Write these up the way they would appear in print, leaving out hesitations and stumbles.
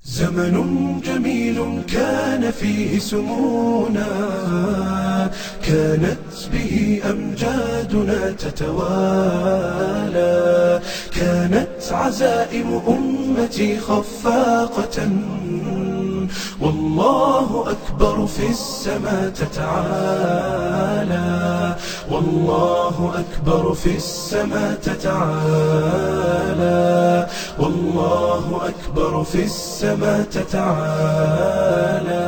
زمن جميل كان فيه سمونا، كانت به أمجادنا تتوالى، كانت عزائم أمتي خفاقة، والله أكبر في السماء تتعالى، والله أكبر في السماء تتعالى، والله أكبر في السماء تتعالى.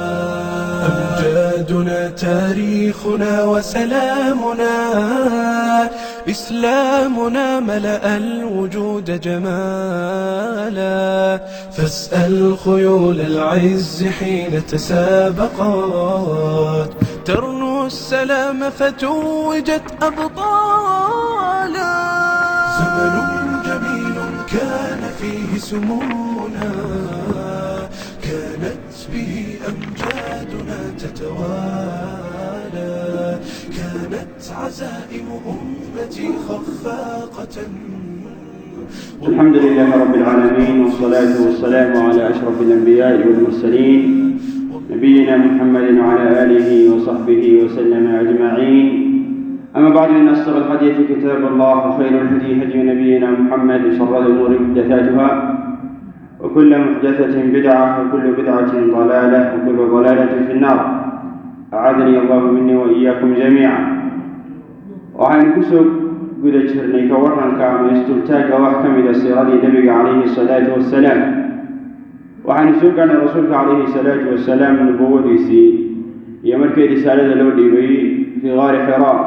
أمجادنا تاريخنا وسلامنا، إسلامنا ملأ الوجود جمالا، فاسأل خيول العز حين تسابقات، ترنو السلام فتوجت أبطالا. زمن جميل كان فيه سمونا، كانت به أمجادنا تتوالى، كانت عزائم أمتي خفاقة. الحمد لله رب العالمين، والصلاة والسلام على أشرف الأنبياء والمرسلين، نبينا محمد وعلى آله وصحبه وسلم أجمعين. أما بعد، إن أصدق الحديث كتاب الله، وخير الهدي هدي نبينا محمد، وشر الأمور محدثاتها، وكل محدثة بدعة، وكل بدعة ضلالة، وكل ضلالة في النار. أعاذني الله مني وإياكم جميعا. Waxaynu kusoo guda jirnay ka waranka ama isdultaagga wax ka mida siiradii nebiga calayhi salaatu wasalaam. Waxaynu soo gaarnay rasuulka calayhi salaatu wasalaam nubuwadiisii iyo markii risaalada loo dhiibay fii gaari Xiraa.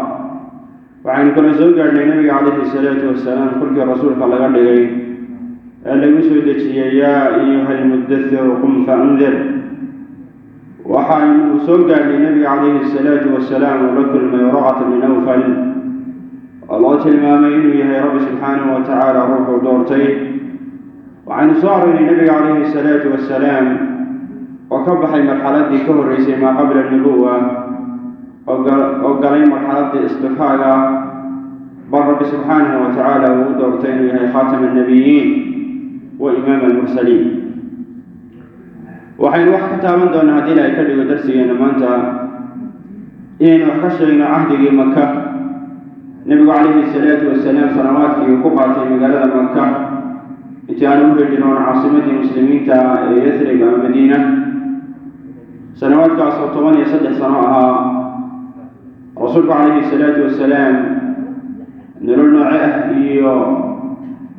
Waxaynu kaloo soo gaadhnay nebiga calayhi salaatu wasalaam kolkii rasuulka laga dhigay ee lagu soo dejiyey يا أيها المدثر قم فأنذر. Waxaynu soo gaadhnay nebiga calayhi salaatu wasalaam uu la kulmay Waraqata bni Nawfal, oo loo tilmaamay inuu yahay Rabbi subxaanahu wa tacaala ruuxuu doortay. Waxaynu soo aragnay nebiga calayhi salaatu wasalaam oo ka baxay marxaladdii ka horreysay maa qabla nubuwa, oo galay marxaladdii istifaaga, bal Rabbi subxaanahu wa tacaala uu u doortay inuu yahay khaatam annabiyiin wa imaam almursaliin. Waxaynu wax ka taaban doonaa, haddii Ilaahay ka dhigo, darsigeena maanta inaynu wax ka sheegno cahdigii Maka, nebigu calayhi salaatu wasalaam sanawaadkii uu ku qaatay magaalada Maka intii aanu u hijroon caasimadii muslimiinta ee Yathrib ama Madiina. Sanawaadkaas oo 13 sano ahaa, rasuulku calayhi salaatu wasalaam nolol nooce ah iyo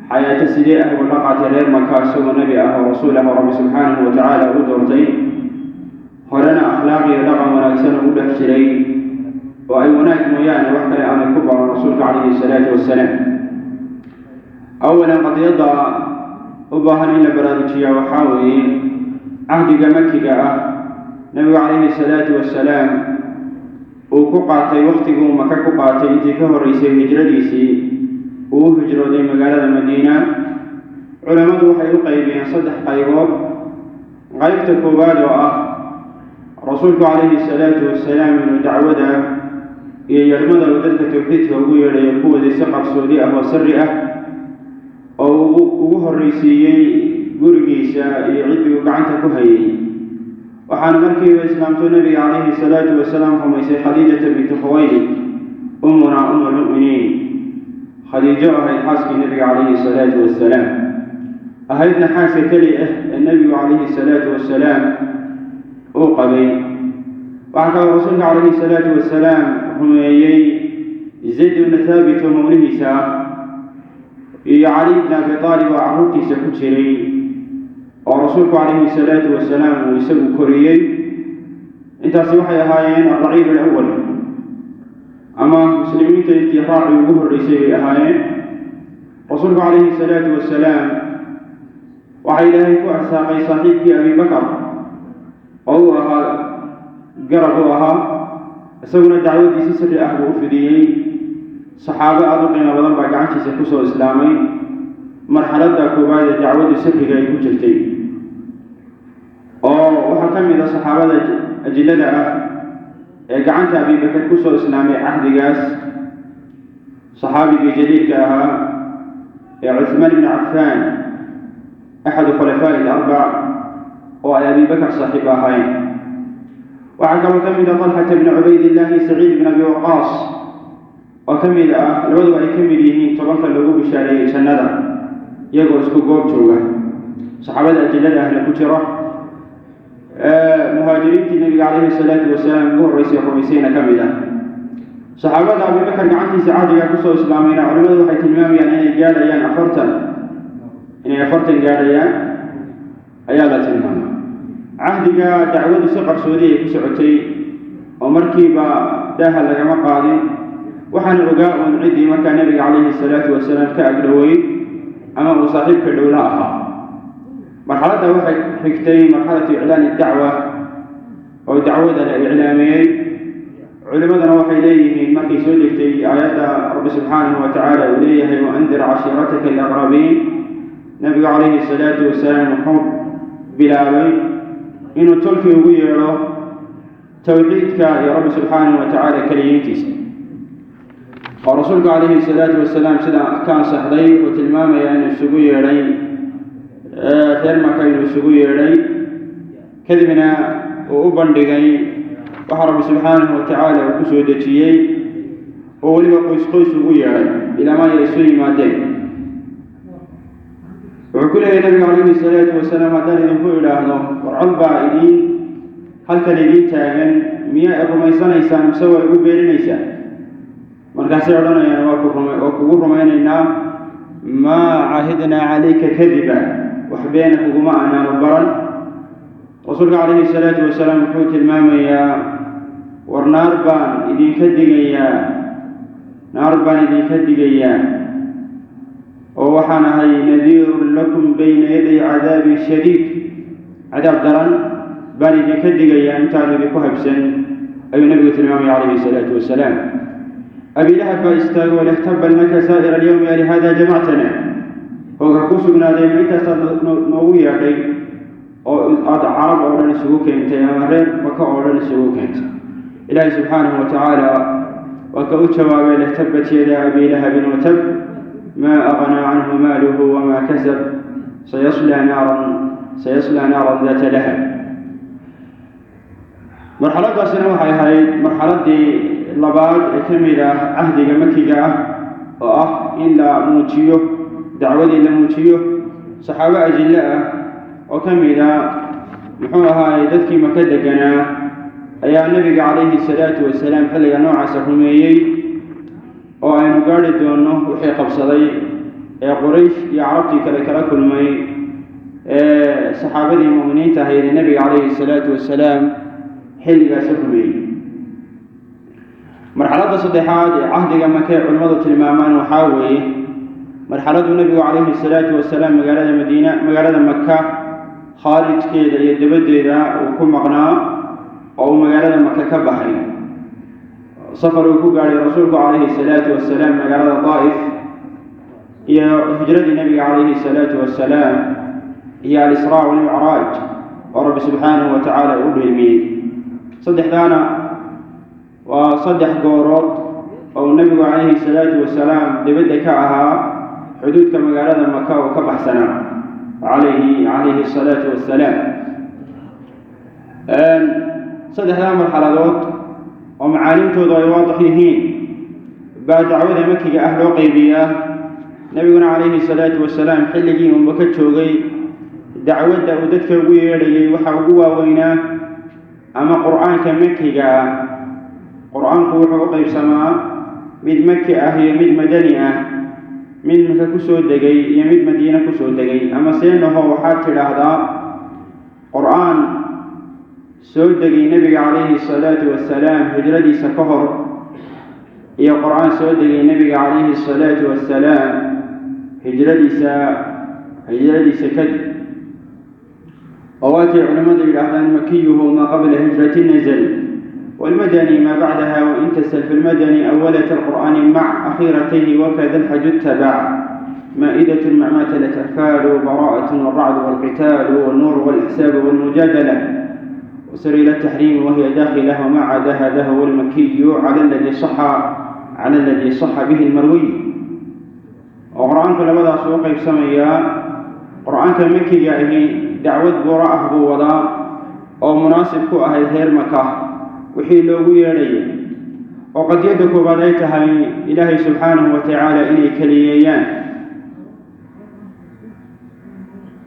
xayaato sidee ah buu la qaatay reer Maka, isagoo nebi ah oo rasuul ah oo Rabbi subxaanahu wa tacaala u doortay, horena akhlaaq iyo dhaqan wanaagsan ugu dhex jiray oo ay wanaag mooyaane wax kale aanay ku baran rasuulka calayhi salaatu wasalaam? Awalan, qadiyadda u baahan in la baraarujiyaa waxaa weeye cahdiga makiga ah nebigu calayhi salaatu wasalaam uu ku qaatay, wakhtiguu Maka ku qaatay intii ka horreysay hijradiisii uu u hijrooday magaalada Madiina. Culammadu waxay u qaybiyeen saddex qaybood. Qaybta koowaad oo ah rasuulku calayhi salaatu wasalaam inuu dacwada iyo yeedhmada uu dadka towxiidka ugu yeedhayo ku waday si qarsoodi ah oo sirri ah, oo ugu horreysiiyey gurigiisa iyo ciddii uu gacanta ku hayay. Waxaana markiiba islaamto nebiga calayhi salaatu wasalaam rumaysay Khadiijata bintu Khuwaylid, ummuna um almu'miniin, Khadiijo ahayd xaaskii nebiga calayhi salaatu wasalaam, ahaydna xaaska keli ah ee nebigu calayhi salaatu wasalaam uu qabay. Waxaa kaloo rasuulka calayhi salaatu wasalaam rumeeyey Zayd ibna Thaabit oo mawlihiisa ah iyo Cali ibn Abi Aalib oo carruurtiisa ku jiray, oo rasuulku calayhi salaatu wasalaam uu isagu koriyey. Intaasi waxay ahaayeen alraciil alawal, ama muslimiinta intii raaci ugu horreysay bay ahaayeen. Rasuulku calayhi salaatu wasalaam waxaa Ilaahay ku arsaaqay saaxiibkii Abi Bakar oo uu ahaa garab u ahaa, isaguna dacwaddiisi sirri ah buu u fidiyey. Saxaabo aada u qiimo badan baa gacantiisa kusoo islaamay marxaladda koowaad ee dacwaddu sirriga ay ku jirtay, oo waxaa ka mid a saxaabada ajillada ah ee gacanta Abibakar kusoo islaamay cahdigaas saxaabigii jaliilka ahaa ee Cuthmaan ibni Cafaan, axadu khulafaa'i alarbac. Oo ay Abibakar saaxiib ahaayeen. Waxaa kaloo ka mid ah Talxata bni Cubaydillaahi, Saciid bn Abi Waqaas, oo ka mid ah, labaduba ay ka mid yihiin 10-ka loogu bishaareeyey jannada iyagoo isku goob jooga, saxaabada ajilada ahna ku jira, muhaajiriintii Nabiga calayhi salaatu wasalaam ugu horreysay rumaysayna ka mid ah. Saxaabada Abibakar gacantiisa cahdigaa kusoo islaamayna culimadu waxay tilmaamayaan inay gaadhayaan 40, inay 40 gaadhayaan ayaa la tilmaamay. Cahdiga dacwadu si qarsoodi ay ku socotay oo markiiba daaha lagama qaadin. Waxaana ogaa uun ciddii markaa Nebiga calayhi salaatu wasalaam ka agdhoweyd ama uu saaxiibka dhowla ahaa. Marxaladda waxay xigtay marxalatu iclaani dacwa, oo dacwada la iclaamiyey. Culimmaduna waxay leeyihiin markay soo degtay aayadda Rabbi subxaanahu wa tacaala uu leeyahay "وأنذر عشيرتك الأقربين", Nabigu calayhi salaatu wasalaam wuxuu bilaabay inuu tolkii ugu yeedho towxiidka iyo Rabbi subxaanahu wa tacaala keliyiintiisa. Oo Rasuulku calayhi salaatu wasalaam sida ka ansaxday wuxuu tilmaamayaa inuu isugu yeedhay reer Maka, inuu isugu yeedhay, kadibna uu u bandhigay waxa Rabbi subxaanahu wa tacaala uu ku soo dejiyey, oo weliba qoys qoys ugu yeedhay ilaamaa ay isu yimaadeen. Wuxuu ku leeyahy Nabiga calayhi salaatu wasalaam: "Haddaan idinku idhaahdo war col baa idiin halkan idiin taagan, miyaa i rumaysanaysaan mise waa igu beeninaysaan?" Markaasay odhanayaan: "Waa ku ruma, waa kugu rumaynaynaa. ما عهدنا عليك كذبا", wax beena kuguma aanaanu baran. Rasuulka calayhi salaatu wasalaam wuxuu tilmaamayaa: "War naar baan idinka digayaa, naar baan idinka digayaa, oo waxaan ahay نذير لكم بين يدي عذاب شديد, cadaab daran baan idinka digayaa intaan idinku habsan", ayuu Nabigu tilmaamaya calayhi salaatu wasalaam. Abilahab baa istaagoo leh: "تبا لك سائر اليوم، ألهذا جمعتنا?" Hooga ku sugnaaday, ma intaasaad noogu yeedhay oo aada Carab oo dhan isugu keentay ama reer Maka oo dhan isugu keentay? Ilaahay subxaanahu wa tacaala waa ka u jawaabay leh: "تبت يدا أبي لهب وتب، ما أغنى عنه ماله وما كسب، سيصلى نارا، سيصلى نارا ذات لهب." Marxaladaasina waxay ahayd marxaladdii labaad ee ka mid ah cahdiga makiga ah, oo ah in la muujiyo dacwadii, la muujiyo. Saxaabo ajillo ah oo ka mid a muxuu ahaayey dadkii Maka deganaa ayaa Nebiga calayhi salaatu wasalaam xilliga noocaasa rumeeyey, oo aynu gaadhi doonno wixii qabsaday ee Quraysh iyo Carabtii kale kala kulmay ee saxaabadii mu'miniinta ahayd ee Nebiga calayhi salaatu wasalaam xilligaasi rumeeyey. Marxaladda saddexaad ee cahdiga Makee culimmadu tilmaamaan waxaa weeye marxaladuu Nebigu calayhi salaatu wasalaam magaalada Madiina, magaalada Maka khaarijkeeda iyo dabaddeeda uu ku maqnaa, oo uu magaalada Maka ka baxay. Safar uu ku gaadhay Rasuulku calayhi salaatu wasalaam magaalada Daa'if, iyo hijradii Nebiga calayhi salaatu wasalaam, iyo الإسراء والمعراج oo Rabbi subxaanahu wa tacaala u dheelmiyey. Saddexdaana waa saddex goorood oo Nebigu calayhi salaatu wasalaam dibadda ka ahaa xuduudka magaalada Maka oo ka baxsanaa calayhi asalaatu wassalaam. Saddexdaa marxaladood oo macaalimtoodu ay waadix yihiin baa dacwada makiga ah loo qaybiyaa. Nebiguna calayhi salaatu wasalaam xilligii uu Maka joogay dacwadda uu dadka ugu yeedhayay waxa ugu waaweynaa ama Qur-aanka makiga ah. Qur-aanku wuxuu u qaybsamaa mid maki ah iyo mid madani ah, mid Maka kusoo degay iyo mid Madiine kusoo degay. Ama seenaho waxaad tidhaahdaa Qur-aan soo degay Nebiga calayhi salaatu wasalaam hijradiisa ka hor iyo Qur-aan soo degay Nebiga calayhi salaatu wasalaam hijradiisa kadib. Oo waatay culimmadu yidhaahdaan: مكيه ما قبل الهجرة نزل، والمدني ما بعدها وإن تسل، في المدني أولة القرآن مع أخيرتيه، وكذا الحج اتبع، مائدة مع ما تلت أنفال، براءة والرعد والقتال، والنور والأحزاب والمجادلة، وسر إلى التحريم وهي داخلة، وما عدا هذا هو المكي على الذي صح به المروي. Oo Qur-aanku labadaas u qaybsamayaa. Qur-aanka makiga ahi dacwad buuro ah buu wadaa oo munaasib ku ahayd reer Maka wixii loogu yeedhayay, oo qadiyadda koowaad ay tahay Ilaahay subxaanahu wa tacaala inay keliyeeyaan,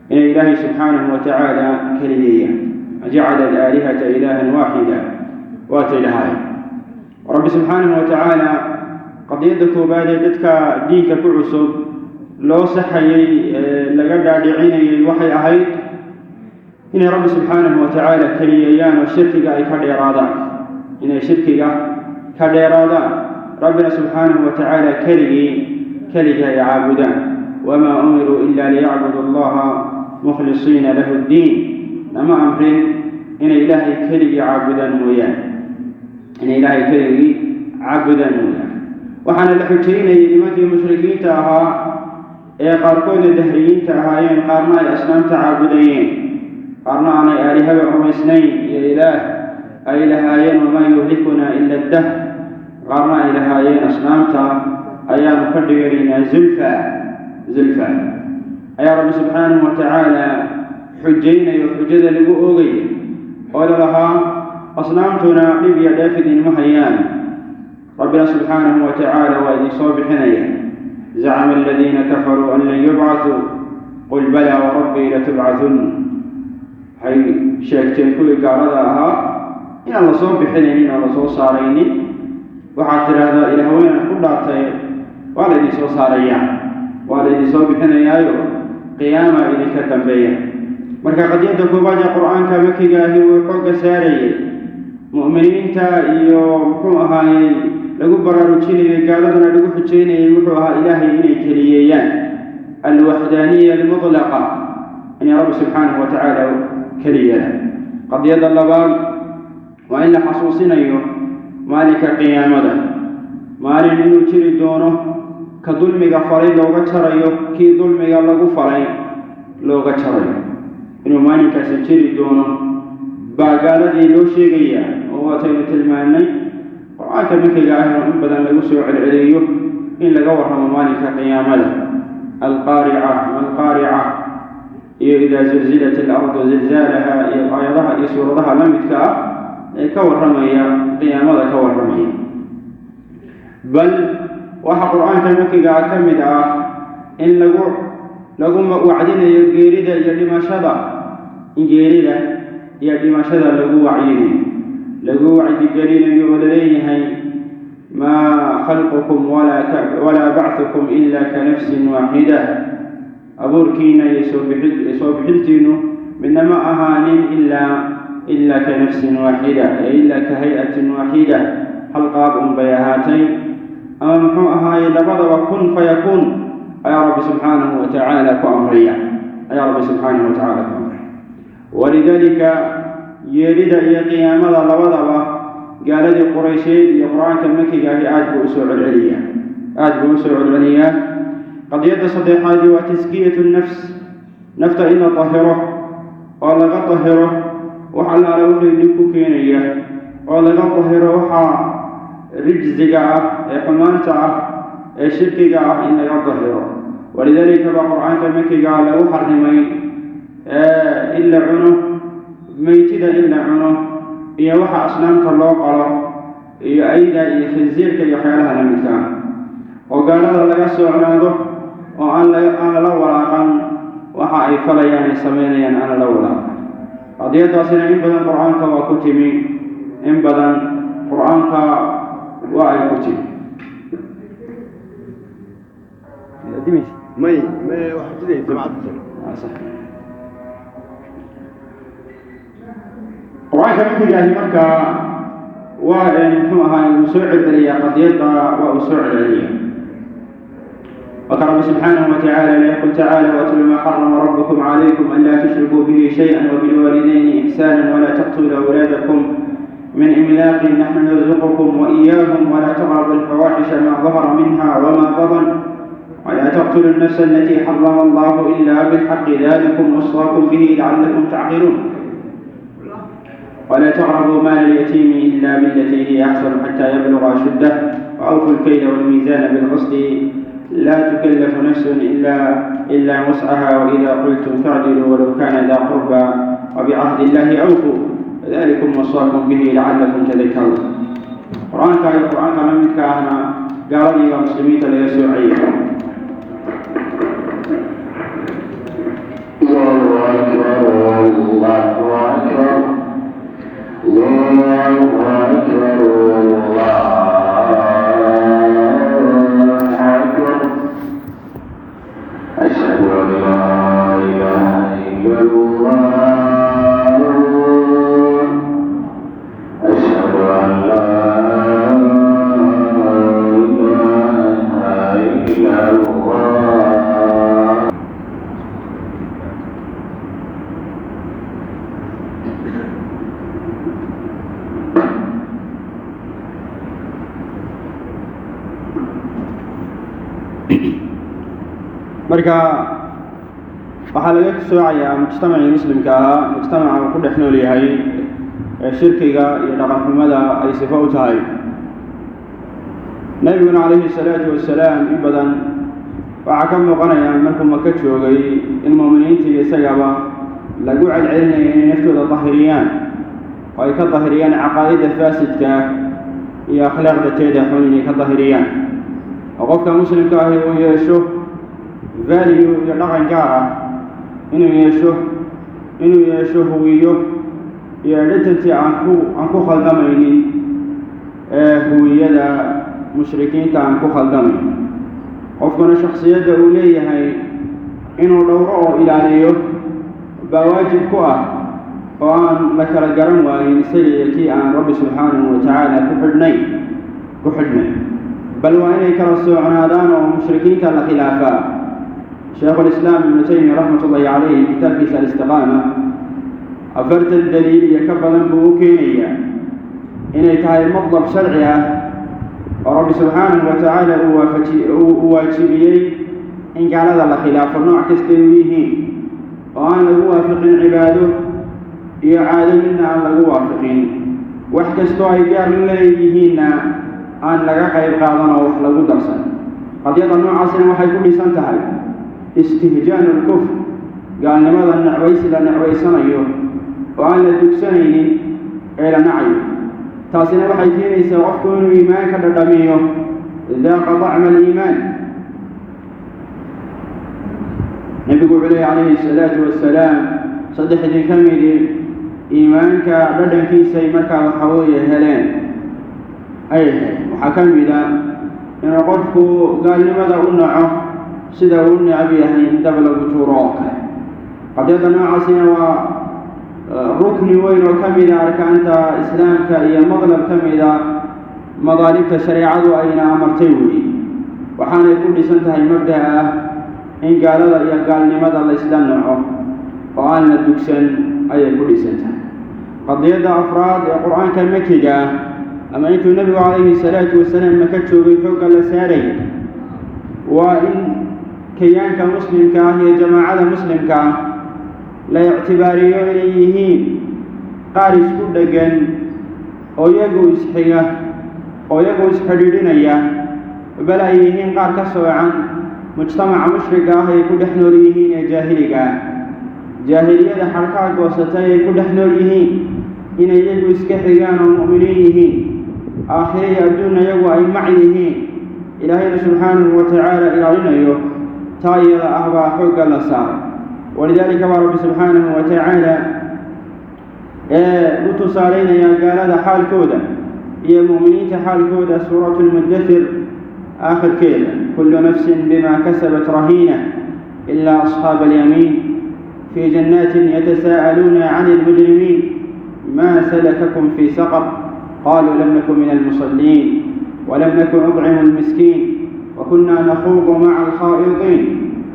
inay Ilaahay subxaanahu wa tacaala keliyeeyaan. Jacala alaalihata ilaahan waaxida, waatay lahaayeen. Rabbi subxaanahu wa tacaala qadiyadda koowaad ee dadka diinka ku cusub loo saxayay, laga dhaadhicinayay, waxay ahayd inay Rabbi subxaanahu wa tacaala keliyeeyaan oo shirkiga ay ka dheeraadaan, inay shirkiga ka dheeraadaan, Rabbina subxaanahu wa tacaala keligii ay caabudaan. Wamaa umiruu ila liyacbudu Allaha mukhlisiina lahu ddiin, lama amrin inay Ilaahay keligii caabudaan mooyaane, inay Ilaahay keligii caabudaan mooyaane. Waxaana la xujaynayay nimankii mushrikiinta ahaa ee qaarkoodna dahriyiinta ahaayeen, qaarna ay asnaamta caabudayeen, qaarna aanay aalihaba rumaysnayn iyo ilaah ay lahaayeen wamaa yuhlikunaa ila addahr, qaarna ay lahaayeen asnaamta ayaanu ka dhiganaynaa zulfa zulfa. Ayaa Rabbi subxaanahu wa tacaala xujaynayo, xujada lagu oogaya oo lalahaa asnaamtuna dhib iyo dheef idinma hayaan, Rabbina subxaanahu wa tacaala waa idinsoo bixinaya. Zacama aladiina kafaruu an lan yubcathuu qul balaa warabbii latubcathun. Waxay sheegteen kuwii gaalada ahaa inaan lasoo bixinaynin oo lasoo saaraynin. Waxaad tidhaahdaa, Ilaah weynaad ku dhaartay, waa la idinsoo saarayaa, waa la idinsoo bixinayaayo qiyaama idinka dambeeya. Marka qadiyadda koowaad ee qur-aanka makiga ahi wuu xoogga saarayay mu'miniinta iyo muxuu ahaayey lagu baraarujinayay, gaaladuna lagu xujaynayay, wuxuu ahaa Ilaahay inay keliyeeyaan, alwaxdaaniya almutlaqa, inay Rabbi subxaanahu wa tacaala keliyeelaan. Qadiyadda labaad waa in la xasuusinayo maalinka qiyaamada, maalin inuu jiri doono ka dulmiga falay looga jarayo kii dulmiga lagu falay looga jarayo, inuu maalinkaasi jiri doono baa gaaladii loo sheegayaa. Oo waataynu tilmaannay qur-aanka makiga ah in badan lagu soo celceliyo in laga warramo maalinka qiyaamada, alqaarica malqaarica iyo idaa zulzilat alardu zilzaalaha iyo aayadaha iyo suuradaha la midka ah ee ka warramaya qiyaamada ka warramaya. Bal waxa qur-aanka makiga ah ka mid ah in lagu wacdinayo geerida iyo dhimashada, in geerida iyo dhimashada lagu wacyinayo, lagu wacdigelinayo, oo laleeyahay maa khalqukum walaa bacthukum ila ka nafsin waaxida, abuurkiina iyo soo bixintiinu midna ma ahaanin ilaa ka nafsin waaxida, ee ilaa ka hay-atin waaxida, hal qaab un bay ahaatay, ama muxuu ahaayey labadaba kun fayakuun ayaa Rabbi subxaanahu wa tacaala ku amraya, ayaa Rabbi subxaanahu wa tacaala ku amraya. Walidaalika yeedhida iyo qiyaamada labadaba gaaladii Quraysheed iyo qur-aanka makiga ahi aad buu usoo celceliyaa, aad buu usoo celceliyaa. Qadiyadda saddexaadi waa taskiyatu nafs, nafta in la dahiro oo laga dahiro wax allaala wixii dhib ku keenaya, oo laga dahiro waxa rijsiga ah ee xumaanta ah ee shirkiga ah in laga dahiro. Walidaalika baa qur-aanka makiga ah lagu xarimay in la cuno meytida, in la cuno iyo waxa asnaamta loo qalo iyo ayda iyo khinsiirka iyo waxyaalaha la midka ah, oo gaalada laga soocnaado oo aan lala walaaqan waxa ay falayaan ay samaynayaan, aan lala walaaqan. Qadiyadaasina in badan qur-aanka waa ku timi, in badan qur-aanka waa ay ku timi. May may wax jiray jamacad. Qur-aanka makigaahi markaa waa muxuu ahaa uu soo celceliyaa qadiyadda, waa uu soo celceliyaa. Waka Rabbi subxaanahu wa tacaala leh: qul tacaala watlu maa xarama rabbukum calaykum an laa tushrikuu bihi shayئa wabilwaalidayni ixsaana walaa taqtuluu awlaadakum min imlaaqin naxnu narzuqukum waإiyaahum walaa taqrabu alfawaaxisha maa dahara minha wama baطn ولا تقتلوا النفس التي حرم الله إلا بالحق ذلكم وصاكم به لعلكم تعقلون ولا تقربوا مال اليتيم إلا بالتي هي أحسن حتى يبلغ أشده وأوفوا الكيل والميزان بالقسط. Laa tukallafu nafsun ilaa wuscaha waida qultum facdiluu walow kana daa qurba wabicahdi illahi awfuu wadalikum wasaakum bihi lacalakum tadakaruun. Qur-aanka iyo qur-aanka la midka ahna gaaladii baa muslimiinta laga soocayay. الله أكبر الله أكبر أشهد أن لا إله إلا الله أشهد أن لا إله إلا الله. Marka waxaa laga soocayaa mujtamacii muslimka ahaa, mujtamaca uu ku dhex nool yahay ee shirkiga iyo dhaqanxumada ay sifo u tahay. Nabiguna calayhi salaatu wasalaam in badan waxaa ka muuqanaya markuu Maka joogay in mu'miniinta iyo isagaba lagu celcelinaya inay naftooda dahiriyaan oo ay ka dahiriyaan caqaa'ida faasidka iyo akhlaaqda teeda xun inay ka dahiriyaan, oo qofka muslimka ahi uu yeesho value iyo dhaqan gaar ah, inuu yeesho huwiyo iyo identity aan ku khaldamaynin ee huwiyada mushrikiinta aan ku khaldamayn. Qofkuna shakhsiyadda uu leeyahay inuu dhowro oo ilaaliyo baa waajib ku ah, oo aan la kala garan waayin isaga iyo kii aan Rabbi subxaanahu wa tacaala ku xidhnay, bal waa inay kala soocnaadaan oo mushrikiinta la khilaafaa. Sheikhulislaam Ibnu Taymiya raxmatullahi calayhi kitaabkiisa Alistiqaama 40 daliil iyo ka badan buu u keenayaa inay tahay madlab sharci ah oo Rabbi subxaanahu wa tacaala uu waajibiyey in gaalada la khilaafo nooc kastay u yihiin, oo aan lagu waafiqin cibaado iyo caado midna aan lagu waafiqin, wax kastoo ay gaar leeyihiinna aan laga qayb qaadan oo wax lagu darsan. Qadiyada noocaasina waxay ku dhisan tahay istihjaanu lkufr, gaalnimada necbaysi la necbaysanayo oo aan la dugsanaynin ee la nacayo. Taasina waxay keenaysaa qofku inuu iimaanka dhadhamiyo, daaqa طacma aliimaan. Nebigu wuxuu leeyay calayhi salaatu wasalaam, saddexdii ka midi iimaanka dhadhankiisay markaa waxa weeye heleen ay heleen. Waxaa ka mid a inuu qofku gaalnimada u naco sida uu u necab yahay in dab lagu tuuro oo kale. Qadiyadda noocaasina waa rukni weyn oo ka mida arkaanta islaamka iyo madlab ka mida madaalibta shareecadu ayna amartay weeye. Waxaanay ku dhisan tahay mabda'a ah in gaalada iyo gaalnimada la isla naco oo aan la dugsan ayay ku dhisan tahay. Qadiyadda afraad ee qur-aanka makiga ah ama intuu nebigu calayhi salaatu wasalaam Maka joogay xoogga la saarayay waa in kayaanka muslimka ah iyo jamaacada muslimka ah la ictibaariyo inay yihiin qaar isku dheggan oo iyagu isxiga oo iyagu isxidhiidhinaya, bal ay yihiin qaar ka soocan mujtamaca mushriga ah ay ku dhex nool yihiin ee jaahiliga ah, jaahiliyada xadhkaa goosatay ay ku dhex nool yihiin, inay iyagu iska xigaan oo mu'miniin yihiin, aakhire iyo adduunna iyagu ay mac yihiin, Ilaahayna subxaanahu wa tacaala ilaalinayo. Taa iyada ah baa xoogga la saaray. Walidaalika baa Rabbi subxaanahu wa tacaala ee u tusaalaynayaa gaalada xaalkooda iyo mu'miniinta xaalkooda suuratu Lmudathir aakhirkeeda: kullu nafsin bima kasabat rahiina ilaa asxaaba alyamiin fii jannaatin yatasaa'aluuna cani almujrimiin ma salakakum fii saqar qaluu lam nakun min almusalliin ولم نكن نطعم المسكين وكنا نخوض مع الخائضين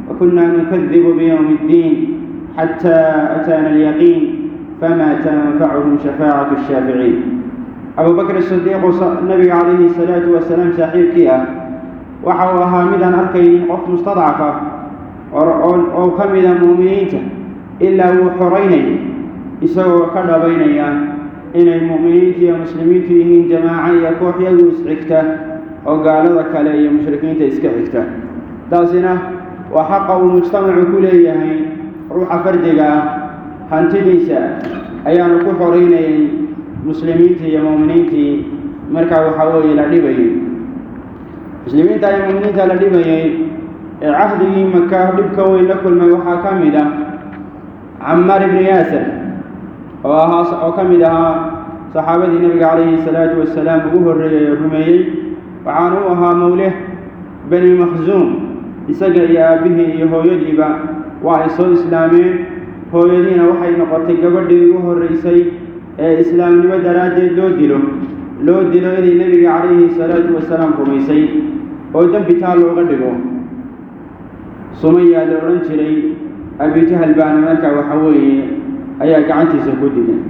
وكنا نكذب بيوم الدين حتى أتانا اليقين فما تنفعهم شفاعة الشافعين. أبو بكر الصديق النبي عليه الصلاة والسلام saaxiibkii ah waxa uu ahaa midaan arkaynin qof mustadcafa oo ka mida mu'miniinta ilaa wuu xoraynaya, isagoo ka dhabaynaya inay mu'miniinta iyo muslimiintu yihiin jamaaco iyo koox yagu isxigta oo gaalada kale iyo mushrikiinta iska xigta. Taasina waa xaqa uu mujtamacu ku leeyahay ruuxa fardiga ah. Hantidiisa ayaanu ku xoreynayay muslimiintii iyo mu'miniintii markaa waxaa weeye la dhibayay, muslimiinta iyo mu'miniinta la dhibayay ee cahdigii Maka dhibka weyn la kulmay. Waxaa ka mid ah Camaar ibnu Yaasir oo ahaa, oo ka mid ahaa saxaabadii Nebiga calayhi salaatu wasalaam ugu horreeyey ee rumeeyey. Waxaana u ahaa mawleh Bani Makhsuum. Isaga iyo aabbihii iyo hooyadiiba waa ay soo islaameen. Hooyadiina waxay noqotay gabadhii ugu horreysay ee islaamnimo daraaddeed loo dilo, inay Nebiga calayhi salaatu wasalaam rumaysay oo dembi taa looga dhigo. Sumayaa la odhan jiray. Abijahal baana markaa waxa weeye ayaa gacantiisa ku dilay.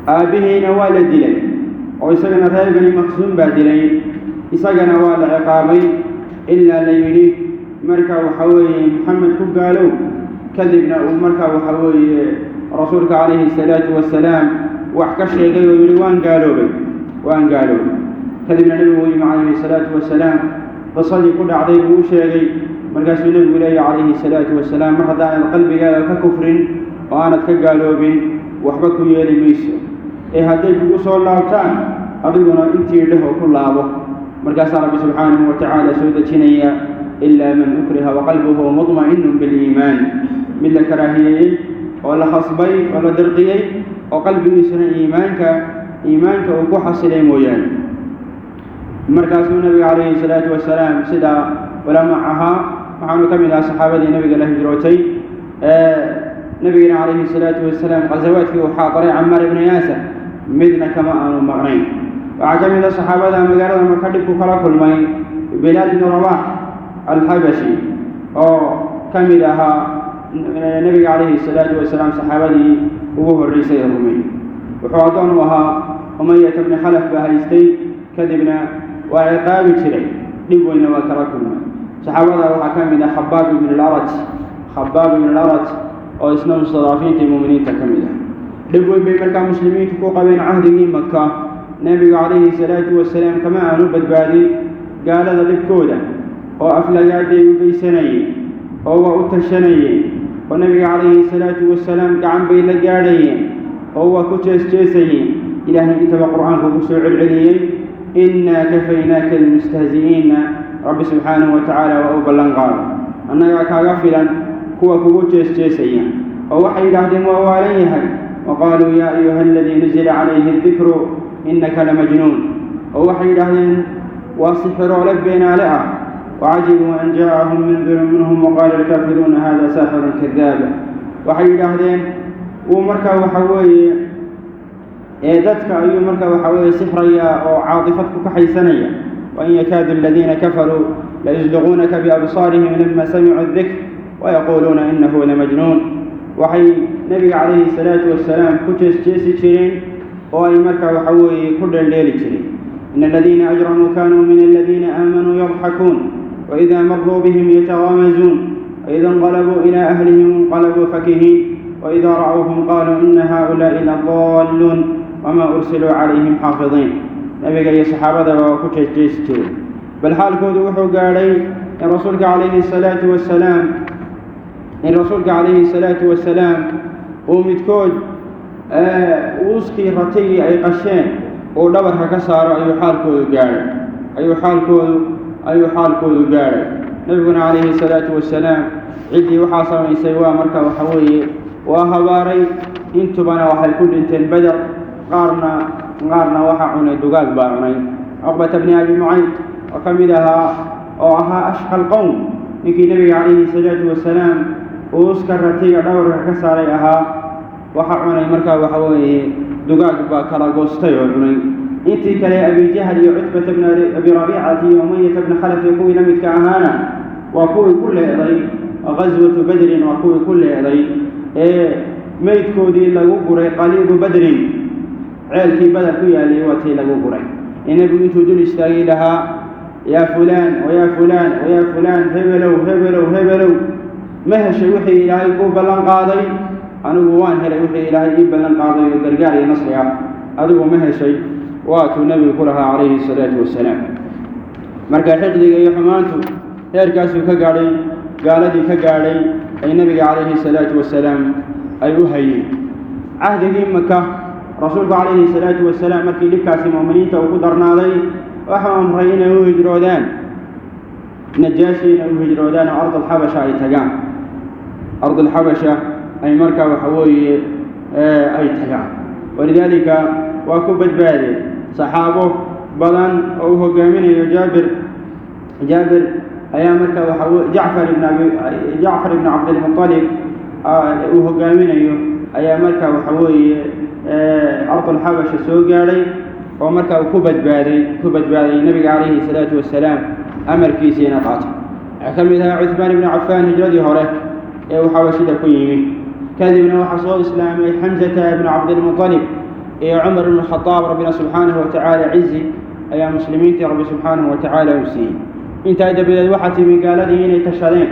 Aabbihiina waa la dilay oo isagana reer Bani Maqsuum baa dilay. Isagana waa la ciqaabay ilaa la yidhi marka waxa weeye Maxamed ku gaalow. Kadibna uu markaa waxa weeye Rasuulka calayhi salaatu wasalaam wax ka sheegay oo yidhi: "Waan gaaloobay, waan gaaloobay." Kadibna Nebigu u yimi calayhi salaatu wasalaam, qisadii ku dhacday buu u sheegay. Markaasuu Nebigu leeyahy calayhi salaatu wasalaam: "Mar haddaanad qalbigaaga ka kufrin oo aanad ka gaaloobin, waxba ku yeeli mayso, ee hadday kugu soo laabtaan adiguna intii dheh oo ku laabo." Markaasaa Rabbi subxaanahu wa tacaala soo dejinaya: "Ilaa man ukriha waqalbuhu mudma'inun biliimaan." Mid la karaahiyeeyey oo la khasbay oo la dirqiyey oo qalbigiisuna iimaanka uu ku xasilay mooyaane. Markaasuu Nabiga calayhi salaatu wasalaam sidaa ulamac ahaa. Waxaanu ka mid ahaa saxaabadii Nabiga la hijrootay. Nabigana calayhi salaatu wasalaam khasawaadkii uu xaadiray Camaar ibnu Yaasir midna kama aanu maqnayn. Waxaa ka mid ah saxaabada magaalada Maka dhibku kala kulmay Bilaal ibnu Rabax Alxabashi oo ka mid ahaa Nebiga calayhi salaatu wasalaam saxaabadii ugu horreysay ee rumeeyey. Wuxuu addoon u ahaa Umayata bni Khalaf baa haystay, kadibna waa ciqaabi jiray, dhib weynna waa kala kulmay. Saxaabada waxaa ka mid ah Khabaab ibn Alarat, Khabaab ibn Alarat oo isna mustadaafiinta muuminiinta ka mid ah. Dhib weyn bay markaa muslimiintu ku qabeen cahdigii Maka. Nebigu calayhi salaatu wasalaam kama aanu badbaadin gaalada dhibkooda, oo aflagaaday u geysanayeen oo waa u tashanayeen, oo Nebiga calayhi salaatu wasalaam gacan bay la gaadhayeen oo waa ku jees-jeesayeen. Ilaahay intaba Qur-aanku ku soo celceliyey: "Innaa kafaynaaka almustahzi'iinna." Rabbi subxaanahu wa tacaala waa u ballan qaado: "Annagaa kaaga filan kuwa kugu jees-jeesaya." Oo waxay yidhaahdeen: "Waa waalan yahay." Waqaaluu: "Yaa ayuha aladii nuzila calayhi adikru innaka lamajnuun." Oo waxay yidhaahdeen: "Waa sixiroole beenaale ah." Wacajibuu an jaa'ahum mundirun minhum waqaala alkaafiruuna hada saaxirun kadaab. Waxay yidhaahdeen: "Wuu markaa waxa weeye ee dadka ayuu markaa waxa weeye sixraya oo caatifad ku kaxaysanaya." Wain yakaadu aladiina kafaruu layusliquunaka biabsaarihim lama samicuu adikr wayaquuluuna inahu lamajnuun. Waxay Nebiga calayhi salaatu wasalaam ku jees-jeesi jireen oo ay markaa waxa weeye ku dheeldheeli jireen. In aladiina ajramuu kaanuu min aladiina aamanuu yadxakuun waida maruu bihim yatagaamazuun waida inqalabuu ilaa ahlihim inqalabuu fakihiin waida ra'awhum qaaluu ina haؤulaa'i ladaalluun wamaa ursiluu calayhim xaafidiin. Nebiga iyo saxaabadaba waa ku jees-jeesi jireen, bal xaalkoodu wuxuu gaadhay in Rasuulka calayhi salaatu wasalaam uu midkood uuskii ratigii ay qasheen uu dhabarka ka saaro ayuu xaalkoodu gaadhay. Nebiguna calayhi salaatu wasalaam ciddii waxaa samaysay waa marka waxa weeye waa habaaray. Intubana waxay ku dhinteen Beder. Qaarna waxaa cunay dugaag baa cunay. Cuqbata bni Abi Mucayd oo ka mid ahaa oo ahaa ashqa alqowm, ninkii Nebiga calayhi salaatu wasalaam uuska ratiga dhabarka ka saaray ahaa, waxa cunay markaa waxa weeye dugaag baa kala goostay oo cunay. Intii kale, Abijahl iyo Cutbata bni Abi Rabiicati iyo Umayata bni Khalaf iyo kuwii la midka ahaana, waa kuwii ku leeday qaswatu Badrin, waa kuwii ku leeday ee meydkoodii lagu guray qaliibu Badrin, ceelkii Badar ku yaalay waa tii lagu guray, ee Nebigu intuu dul istaagay lahaa: "Yaa fulaan wayaa fulaan wayaa fulaan, hebelow, hebelow, hebelow, ma heshay wixii Ilaahay kuu ballan qaaday? Anigu waan helay wixii Ilaahay ii ballan qaaday oo gargaar iyo nasri ah. Adigu ma heshay?" Waatuu Nebigu ku lahaa calayhi salaatu wasalaam. Marka xiqdiga iyo xumaantu Heerkaasuu ka gaadhay gaaladii ka gaadhay ay nebiga calayhi salaatu wasalaam ay u hayeen. Cahdigii Maka rasuulku calayhi salaatu wasalaam markii dhibkaasi mu'miniinta uu ku darnaaday, waxau amray inay u hijroodaan Najaashi, inay u hijroodaan oo ardalxabasha ay tagaan, ardalxabasha ay markaa waxa weeye ay tagaan. Walidaalika waa ku badbaadeen saxaabo badan oo uu hogaaminayo Jaabir. Jaabir ayaa marka waxa Jacfar ibn Abi Jacfar ibn Cabdilmuطalib uu hogaaminayo ayaa marka waxa weeye ardalxabasha soo gaadhay oo marka uu ku badbaaday, ku badbaaday nebiga calayhi salaatu wasalaam amarkiisiina qaatay. Waxaa ka mid ahaa Cuثmaan ibnu Cafaan hijradii hore ee uu xabashida ku yimi. Kadibna waxaa soo islaamay Xamsata ibnu Cabdilmuطalib iyo Cumar ibnu Khadaab. Rabbina subxaanahu watacaala cizi ayaa muslimiintii Rabbi subxaanahu watacaala uu siiyey. Intaa dabadeed waxaa timi gaaladii inay tashadeen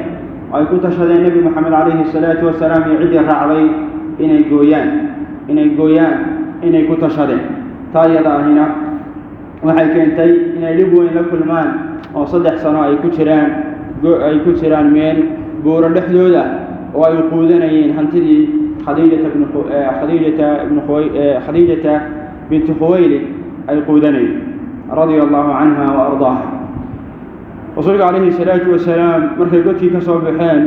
oo ay ku tashadeen Nebi Moxamed calayhi salaatu wasalaam iyo ciddii raacday inay gooyaan, inay gooyaan, inay ku tashadeen. Taa iyada ahina waxay keentay inay dhib weyn la kulmaan oo 3 sano ay ku jiraan, ay ku jiraan meel buuro dhexdooda oo ay quudanayeen hantidii Khadiijata ibn Khadiijata ibn Khadiijata binti Khuwaylid ay quudanayeen, radia Allahu canha wa ardaaha. Rasuulka calayhi salaatu wasalaam markay godkii ka soo baxeen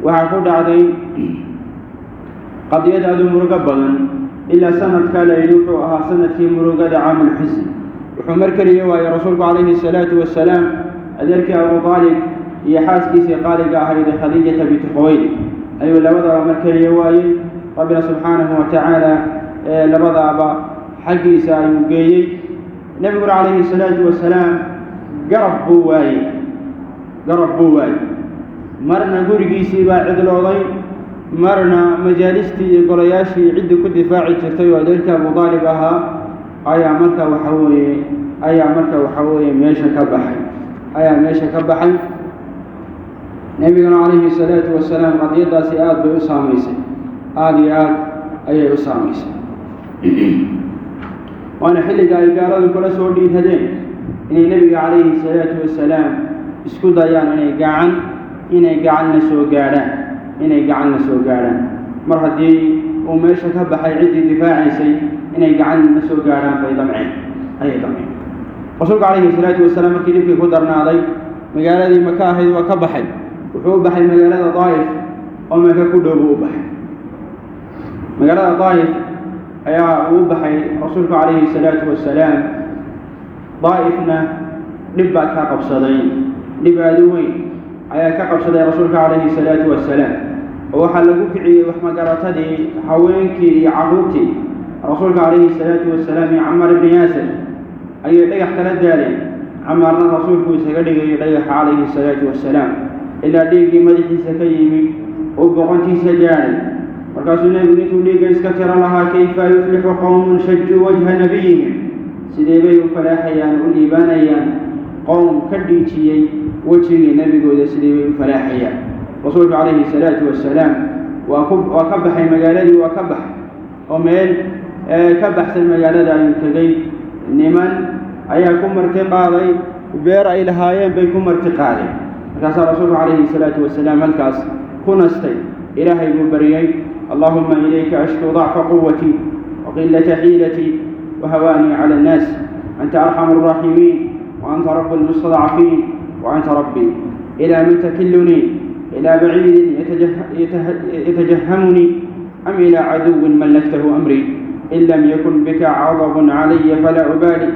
waxaa ku dhacday qadiyad aada u murugo badan. Ilaa sanadkaa la yidhi wuxuu ahaa sanadkii murugada, caamulxusn. Wuxuu mar keliya waayey rasuulku calayhi salaatu wasalaam adeerkii Abu Aalib iyo xaaskiisii qaaliga ahayd Khadiijata binti Khuwaylid ayuu labadaba mar keliya waayey. Rabbina subxaanahu watacaala labadaaba xaggiisa ayuu geeyey. Nebiguna calayhi salaatu wasalaam garab buu waayey, garab buu waayey. Marna gurigiisii baa cidlooday, marna majaalistii iyo golayaashii ciddii ku difaaci jirtay oo adeerkii Abu Aalib ahaa ayaa marka waxa weeye ayaa marka waxa weeye meesha ka baxay, ayaa meesha ka baxay. Nebiguna calayhi salaatu wasalaam qadiyadaasi aada bay u saamaysay, aada iyo aad ayay u saamaysay. Waana xilliga ay gaaladu kula soo dhiirradeen inay nebiga calayhi salaatu wasalaam isku dayaan inay gacan, inay gacan la soo gaadhaan, inay gacan la soo gaadhaan. Mar haddii uu meesha ka baxay ciddii difaacaysay, inay gacan la soo gaadhaan bay damceen, ayay damceen. Rasuulku calayhi salaatu wasalaam markii dhibkii ku darnaaday magaaladii Maka ahayd waa ka baxay. Wuxuu u baxay magaalada Daa'if oo Maka ku dhow buu u baxay. Magaalada Daa'if ayaa uu u baxay rasuulku calayhi salaatu wasalaam. Daa'ifna dhib baa ka qabsaday, dhib aada u weyn ayaa ka qabsaday rasuulka calayhi salaatu wasalaam, oo waxaa lagu kiciyey waxmagaratadii, haweenkii iyo carruurtii. Rasuulka calayhi salaatu wasalaam iyo Camaar ibni Yaasir ayay dhagax kala daaleen. Camaarna rasuulku isaga dhigayay dhagaxa calayhi salaatu wasalaam ilaa dhiiggii madaxiisa ka yimi uu boqontiisa gaadhay. Markaasuu nebigu intuu dhiigga iska tiro lahaa: "Kayfa yuflixu qowmun shajuu wajha nabiyihim?" Sidee bay u falaaxayaan, u liibaanayaan qowm ka dhiijiyey wejigii nebigooda? Sidee bay u falaaxayaan? Rasuulku calayhi salaatu wasalaam waa ku waa ka baxay magaaladii, waa ka baxay oo meel ka baxsan magaalada ayuu tegey. Niman ayaa ku marti qaaday, beer ay lahaayeen bay ku marti qaadeen. Markaasaa rasuulku calayhi salaatu wasalaam halkaas ku nastay. Ilaahay buu baryey: "Allahuma ilayka ashkuu dacfa quwatii waqilata xiilatii wahawaanii cala annaas, anta arxamu alraaximiin waanta rabu almustadcafiin waanta rabbii, ilaa man takilunii? Ilaa baciidin yatajahamunii am ilaa caduwin mallaktahu amrii? In lam yakun bika cadabun calaya falaa ubaali,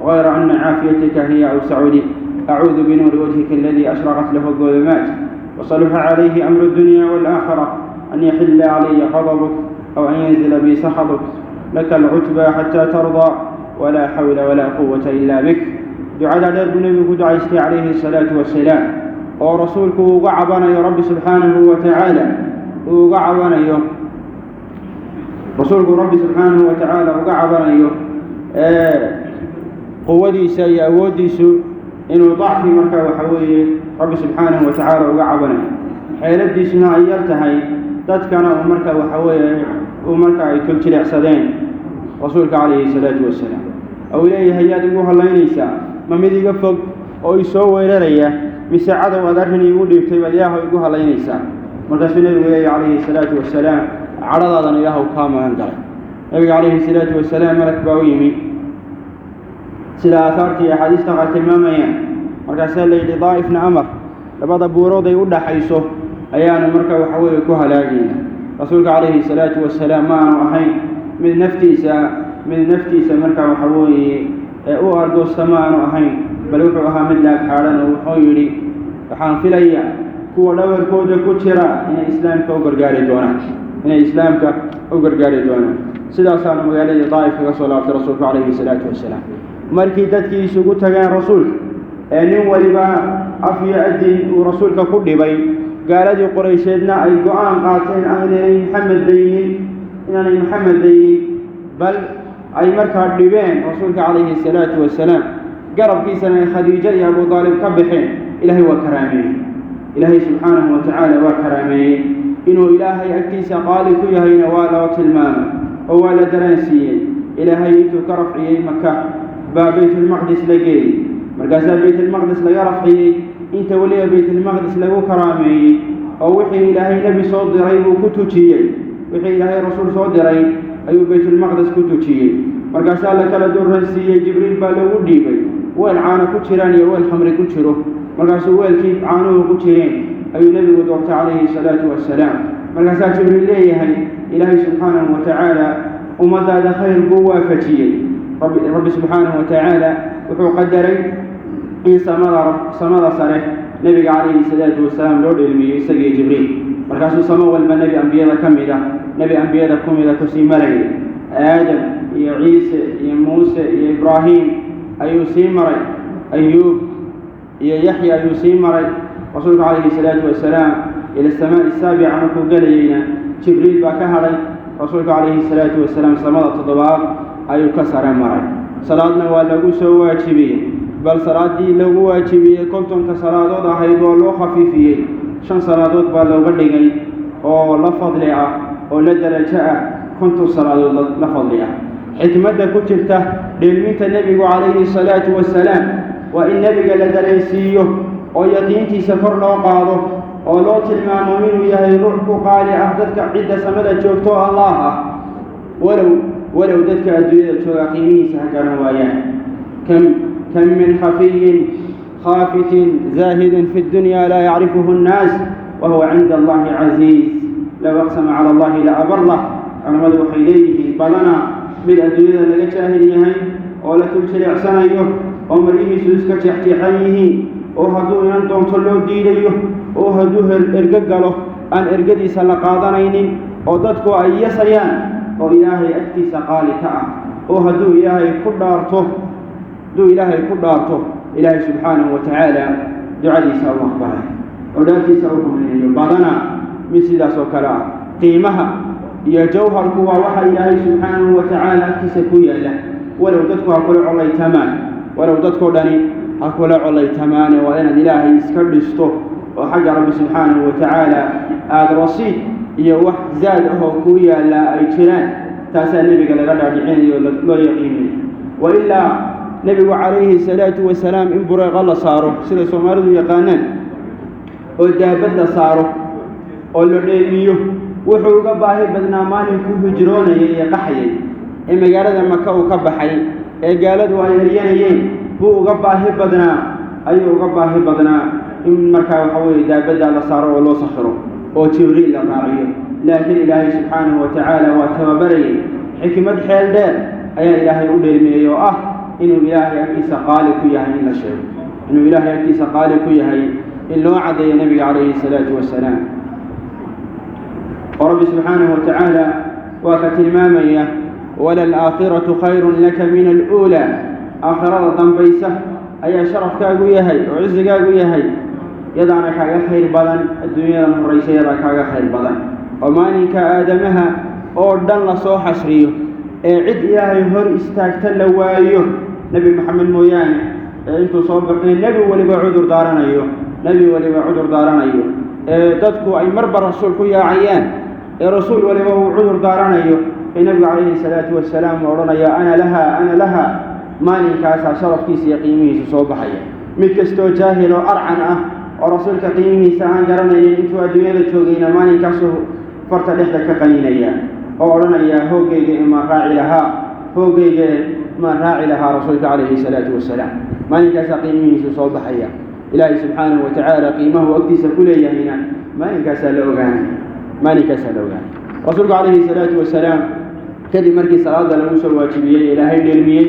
غayra ana caafiyatika hiya awsacu lii. Acuudu binuuri wajhika aladii ashraqat lahu الظulumaat wasaluxa calayhi amru اdunya wاlآakhira an yaxila calaya qadabuk aw an yanzila bi sakhatuk. Laka alcutba xataa tardaa, walaa xawla walaa quwata ila bik." Ducadaa dheer buu nebigu ku ducaystay calayhi الsalaatu wasalaam, oo rasuulku uu uga cabanayo Rabbi subxaanahu wa tacaala, uu uga cabanayo rasuulku Rabbi subxaanahu wa tacaala, uga cabanayo quwadiisa iyo awooddiisu inuu dacfi marka waxa weeye Rabbi subxaanahu wa tacaala uga cabanayo, xeeladiisuna ay yar tahay, dadkana uu marka waxa weeye uu marka ay tuljilecsadeen. Rasuulka calayhi salaatu wasalaam uu leeyahay: "Yaad igu hallaynaysaa? Ma mid iga fog oo isoo weeraraya, Mise cadow aad arrin iigu dhiibtay baad Ilaahu igu halaynaysaa? Markaasuu nebigu leeyahy calayhi salaatu wasalaam, cadhadaadan Ilaahu kaa magan galay. Nebiga calayhi salaatu wasalaam malag baa u yimi, sida aahaarta iyo axaadiista qaar tilmaamayaan. Markaasaa la yidhi, Daa'ifna amar, labada buurood ay u dhaxayso ayaanu marka waxa weeye ku halaagayna. Rasuulka calayhi salaatu wasalaam ma aanu ahayn mid naftiisa marka waxa weeye u argoosta, ma aanu ahayn, bal wuxuu ahaa mid laab xaadhan, oo wuxuu yidhi, waxaan filayaa kuwa dhabarkooda ku jira inay islaamka u gargaari doonaan, inay islaamka u gargaari doonaan. Sidaasaanu magaaladii Daa'if kaga soo laabtay rasuulku calayhi salaatu wasalaam. Markii dadkii isugu tageen rasuulka ee nin waliba af iyo adin uu rasuulka ku dhibay, gaaladii Qoraysheedna ay go-aan qaateen inaanay Maxamed daynin, inaanay Maxamed daynin, bal ay markaa dhibeen rasuulka calayhi salaatu wasalaam, garabkiisana ay Khadiijo iyo Abu Aalib ka baxeen, Ilaahay waa karaameeyey. Ilaahay subxaanahu wa tacaala waa karaameeyey. Inuu Ilaahay agtiisa qaali ku yahayna waa loo tilmaamay oo waa la dareensiiyey. Ilaahay intuu ka rafciyey Maka baa Baytulmaqdis la geeyey. Markaasaa Baytulmaqdis laga rafciyey. Inta weliba Baytulmaqdis lagu karaameeyey oo wixii Ilaahay nebi soo diray buu ku tujiyey, wixii Ilaahay rasuul soo diray ayuu Baytulmaqdis ku tujiyey. Markaasaa la kala duransiiyey. Jibriil baa loogu dhiibay weel caano ku jiraan iyo weel khamri ku jiro. Markaasuu weelkii caanuhu ku jireen ayuu nebigu doortay calayhi salaatu wasalaam. Markaasaa Jibriil leeyahay, Ilaahay subxaanahu wa tacaala ummadaada khayr buu waafajiyey. Rabbi subxaanahu wa tacaala wuxuu qadaray in samada sare nebiga calayhi salaatu wasalaam loo dheelmiyey, isagii Jibriil. Markaasuu samo walba nebi ambiyada ka mid ah, nebi ambiyada ku mida kusii marayay. Aadam iyo Ciise iyo Muuse iyo Ibraahim ayuu sii maray, Ayuub iyo Yaxya ayuu sii maray rasuulka calayhi salaatu wasalaam. Ila asamaa'i asaabica markuu gelayeyna Jibriil baa ka hadhay. Rasuulka calayhi salaatu wasalaam samada toddobaad ayuu ka sare maray. Salaadna waa lagu soo waajibiyey, bal salaadii lagu waajibiyey 50-ka salaadood ahayd oo loo khafiifiyey, shan salaadood baa looga dhigay oo la fadli ah oo la darajo ah 50 salaadood la fadli ah. Xikmadda ku jirta dheelminta nebigu calayhi salaatu wasalaam waa in nebiga la dareensiiyo oo yaqiintiisa kor loo qaado oo loo tilmaamo inuu yahay ruux ku qaali ah dadka cidda samada joogto Allah ah, walow dadka adduunyada jooga qiimihiisa ha garan waayaan. كم من خفي خافت زاهد في الدنيا لا يعرفه الناس وهو عند الله عزيز، لو أقسم على الله لأبره. Culamadu waxay leeyihiin, badana mid adduunyada laga jaahil yahay oo la tuljileecsanayo oo maryihiisu iska jeexjeexan yihiin, oo hadduu inan doonto loo diidayo, oo hadduu ergo galo aan ergadiisa la qaadanaynin, oo dadku ay yasayaan, oo Ilaahay agtiisa qaali ka ah, oo hadduu Ilaahay ku dhaarto, hadduu Ilaahay ku dhaarto, Ilaahay subxaanahu wa tacaala ducadiisa u aqbalay oo dhaartiisa u rumaynayo. Badana mid sidaas oo kale ah. Qiimaha iyo jawharku waa waxa Ilaahay subxaanahu wa tacaala agtiisa ku yaalla, walow dadku ha kula colaytamaan, walow dadkoo dhani ha kula colaytamaane. Waa inaad Ilaahay iska dhisto oo xagga Rabbi subxaanahu wa tacaala aada rasiid iyo wax zaad ah oo kuu yaallaa ay jiraan. Taasaa nebiga laga dhaadhicinayo, loo yaqiinayo. Wa ilaa nebigu calayhi salaatu wasalaam in bureeqo la saaro, sida Soomaalidu yaqaanaan, oo daabad la saaro oo la dheelmiyo, wuxuu uga baahi badnaa maalinkuu hijroonayay ee qaxayay ee magaalada Maka uu ka baxay ee gaaladu ay eryanayeen buu uga baahi badnaa, ayuu uga baahi badnaa in markaa waxa weeye daabaddaa la saaro oo loo sakhiro oo Jibriil la raaciyo. Laakiin Ilaahay subxaanahu wa tacaala waa tababarayay. Xikmad xeel dheer ayaa Ilaahay u dheelmiyey oo ah inuu Ilaahay agtiisa qaali ku yahay in la sheego, inuu Ilaahay agtiisa qaali ku yahay in loo caddeeyo nebiga calayhi salaatu wasalaam. Oo Rabbi subxaanahu wa tacaala waa ka tilmaamaya, وللآخرة خير لك من الأولى. Aakhirada dambaysa ayaa sharafkaagu yahay oo cizigaagu yahay, yadaana kaaga khayr badan adduunyadan horraysa, yadaa kaaga khayr badan. Oo maalinka aadamaha oo dhan lasoo xashriyo ee cid Ilaahay hor istaagta la waayo Nebi Maxamed mooyaane, ee intuu soo baxay nebi weliba cudur daaranayo, nebi weliba cudur daaranayo, ee dadku ay marba rasuul ku yaacayaan, ee rasuul waliba uu cudur daaranayo, ee nebigu calayhi salaatu wasalaam uu odhanaya, "أنا لها، أنا لها", maalinkaasaa sharafkiisa iyo qiimihiisu soo baxaya. Mid kastoo jaahil oo arcan ah. Oo rasuulka qiimihiisa aan garanaynin intuu adduunyada joogayna, maalinkaasuu farta dhexda ka qaninaya oo odhanaya: "Hoogayga imaan raaci lahaa, hoogayga maan raaci lahaa rasuulka calayhi salaatu wasalaam." Maalinkaasaa qiimihiisu soo baxaya. Ilaahay subxaanahu watacaala qiimahu agtiisa ku leeyahayna maalinkaasaa la ogaanay, maalinkaasaa la ogaanay. Rasuulku calayhi salaatu wasalaam kadib markii salaada lagu soo waajibiyey, Ilaahay dheelmiyey,